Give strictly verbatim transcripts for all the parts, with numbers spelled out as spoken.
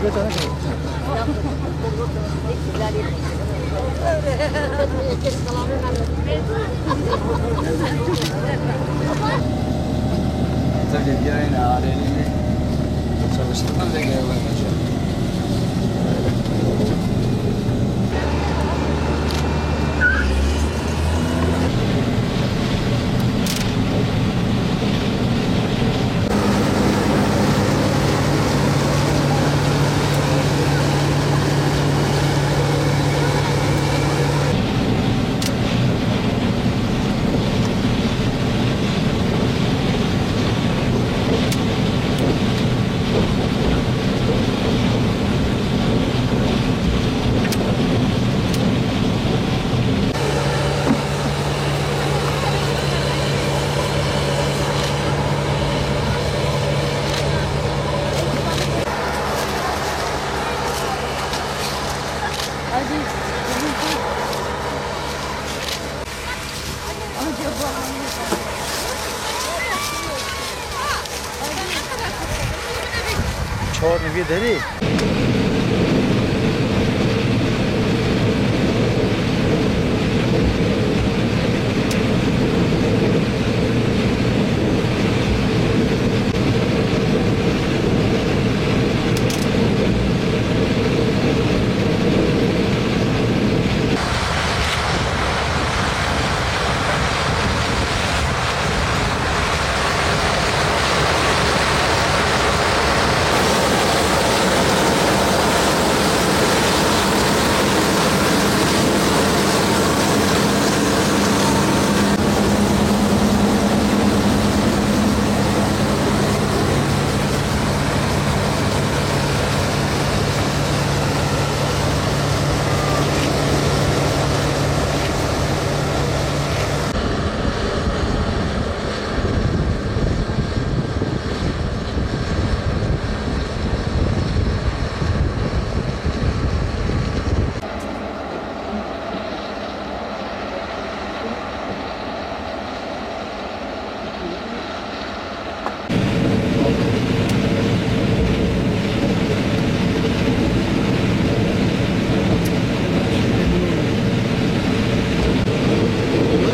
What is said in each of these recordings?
Çor mi vî derî?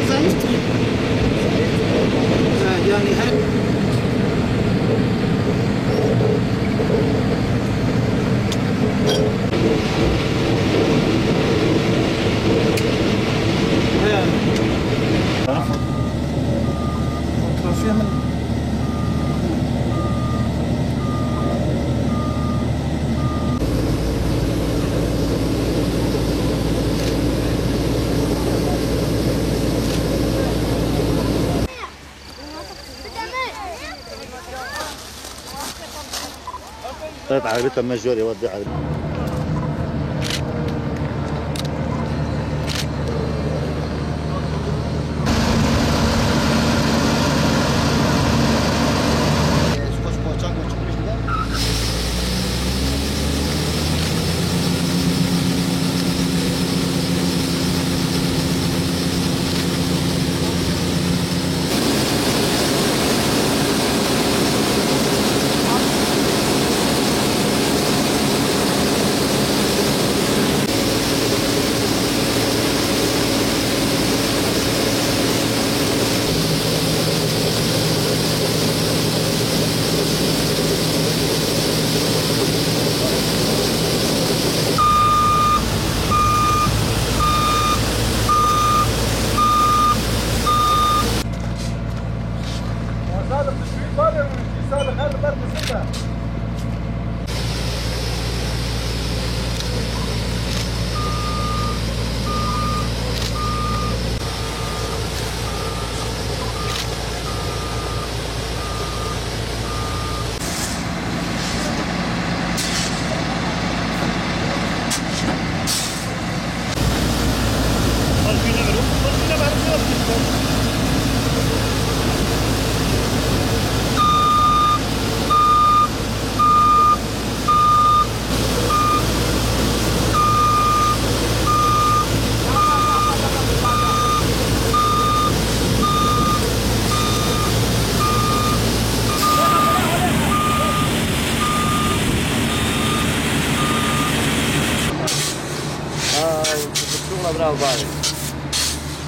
Zayıftır. Ha, yani her He. Fotoğrafı hemen. طلعت عربيتها من الجوري، ودي عربي.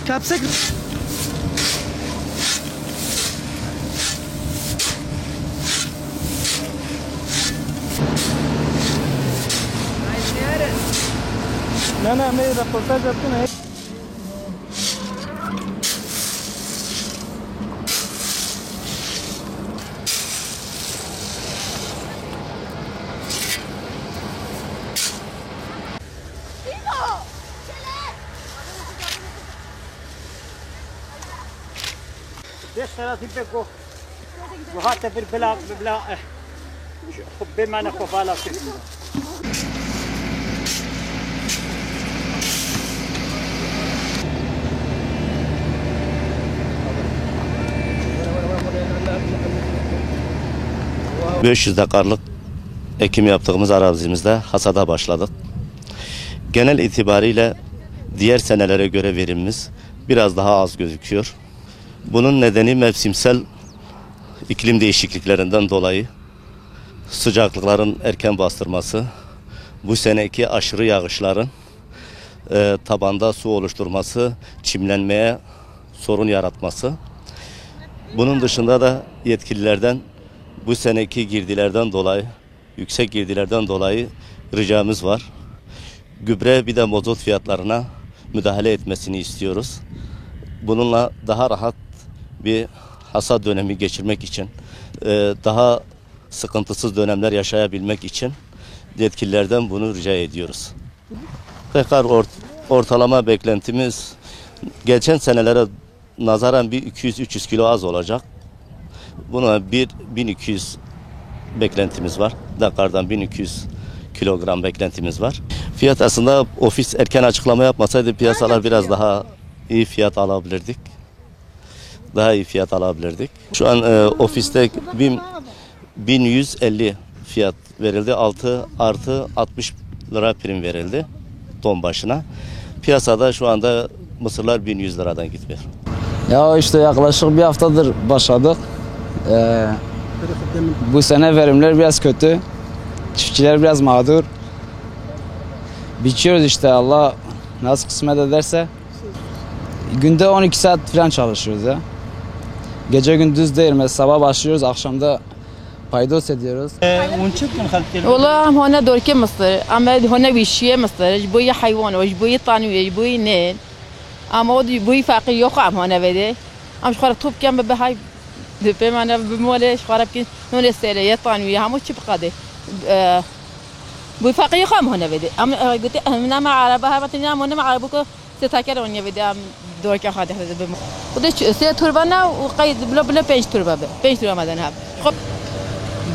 Kapsek. Na, na, me röportaj yaptın, he. Beş tarafı pek o. Bu hatta bir bela, bir bela, eh. Şu bê me ne xwe vala kir. Beş yüz dekarlık ekim yaptığımız arazimizde hasada başladık. Genel itibariyle diğer senelere göre verimimiz biraz daha az gözüküyor. Bunun nedeni mevsimsel iklim değişikliklerinden dolayı sıcaklıkların erken bastırması, bu seneki aşırı yağışların, e, tabanda su oluşturması, çimlenmeye sorun yaratması. Bunun dışında da yetkililerden bu seneki girdilerden dolayı, yüksek girdilerden dolayı ricamız var. Gübre bir de mazot fiyatlarına müdahale etmesini istiyoruz. Bununla daha rahat bir hasat dönemi geçirmek için, e, daha sıkıntısız dönemler yaşayabilmek için yetkililerden bunu rica ediyoruz. Dekar ort-, ortalama beklentimiz geçen senelere nazaran bir iki yüz üç yüz kilo az olacak. Buna bir bin iki yüz beklentimiz var. Dekardan bin iki yüz kilogram beklentimiz var. Fiyat aslında ofis erken açıklama yapmasaydı piyasalar biraz daha iyi fiyat alabilirdik. Daha iyi fiyat alabilirdik. Şu an, e, ofiste bin, bin yüz elli fiyat verildi. Altı artı altmış lira prim verildi ton başına. Piyasada şu anda mısırlar bin yüz liradan gitmiyor. Ya işte yaklaşık bir haftadır başladık. Ee, bu sene verimler biraz kötü. Çiftçiler biraz mağdur. Biçiyoruz işte, Allah nasıl kısmet ederse. Günde on iki saat falan çalışıyoruz ya. Gece gündüz değil. Mesela sabah başlıyoruz, akşamda paydos ediyoruz. Ee, hûn çi dikin xelkê li Wala em hone dorkê Misir, em hone wîşiyê Misir, ji bo yê heywan, ji bo yê tanûyê, ji bo yê nên. Em o ji bo yê feqî yo xwe em hone vedê. Em ji xwe re top ken bibe hay, di pê me ne bi molê, ji xwe re bikin nonê serê, yê tanûyê, hemû çi biqedê. Ee, bo yê feqî yo xwe em hone vedê. Em, e, gotê, em ne me erebe, her vatin ne me ne me erebe ku Sê teker oniye vê de em dorka xwe dixweze bim. Xwedê çi, sê turba ne û qey bilo, bilo pênc turba be. Pênc turba me de niha. Xwe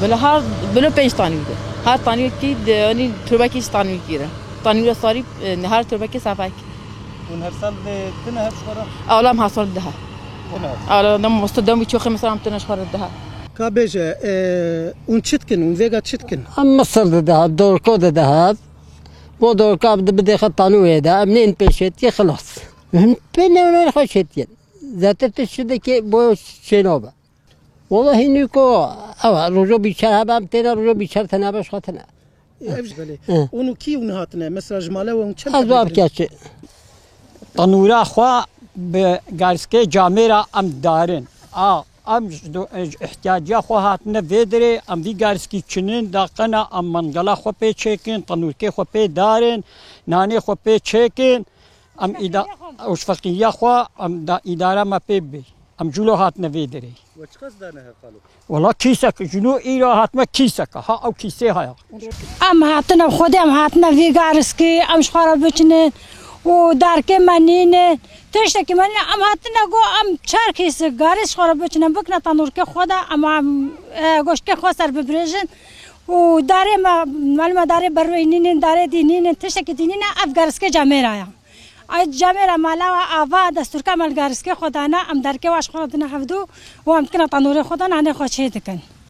bilo har, bilo pênc tanî de. Her tanî kî de, yanî turba kî tanî kî re. Tanî re sarî, e, her turba kî sefek. Hûn her sal de tine her xwara? Awla em her sal de ha. Tine her sal. Awla dem mosta dem çoxê mesela em tine xwara de ha. Ka bêje, e, hûn çi dikin, hûn vêga çi dikin? Em Misir de de ha, dorko de de ha. Bo dorka bi, bidê xwe tanûyê de, em nên pêşêtiyê xilas. Him pê newnan xwe şêtiyen. Zaten tu şidekê bo şêno be. Wala hînî ko, ewa, rojo bîçer hebe, em têne rojo bîçer tene be, xwe tene. Ev ji belê. Hı. Ûnû kî ûn hatine? Mesela ji male we ûn çend Ez hebe va dirin? Bikeçi. Tanûra xwe bi garskê camêra em darin. A, em ji do-, ji ihtiyaciya xwe hatine vê dirê, em vî garskî çinin, daqena em mangala xwe pê çêkin, tenûrkê xwe pê darin, nanê xwe pê çêkin, em îda-, û ji feqîriya xwe, em da îdara me pê bibê. Em culo hatine vê dirê. We çiqas dane her xalo? Wela kîsek, ji nû îro hatime kîsek, ha ew kîsê haya. Em hatine xwedê, em hatine vî gariskî, em ji xwe re biçinin û darkê me nînin. Tiştekî me nîne, em hatine got, em çar kîsik garis ji xwe re biçinin, bikine tenûrkê xwe de, em, em, e, goştê xwe ser bibirêjin û darê me, malûm e, darê berweyî nînin, darê dî nînin, tiştekî dî nîne, ev gariskê camêra ya. Ay camêra mala we ava, destûrka me li gariskê xwe dane, em derkê we ji xwe re dine hevdû û em dikine tenûrê xwe de nanê xwe çê dikin.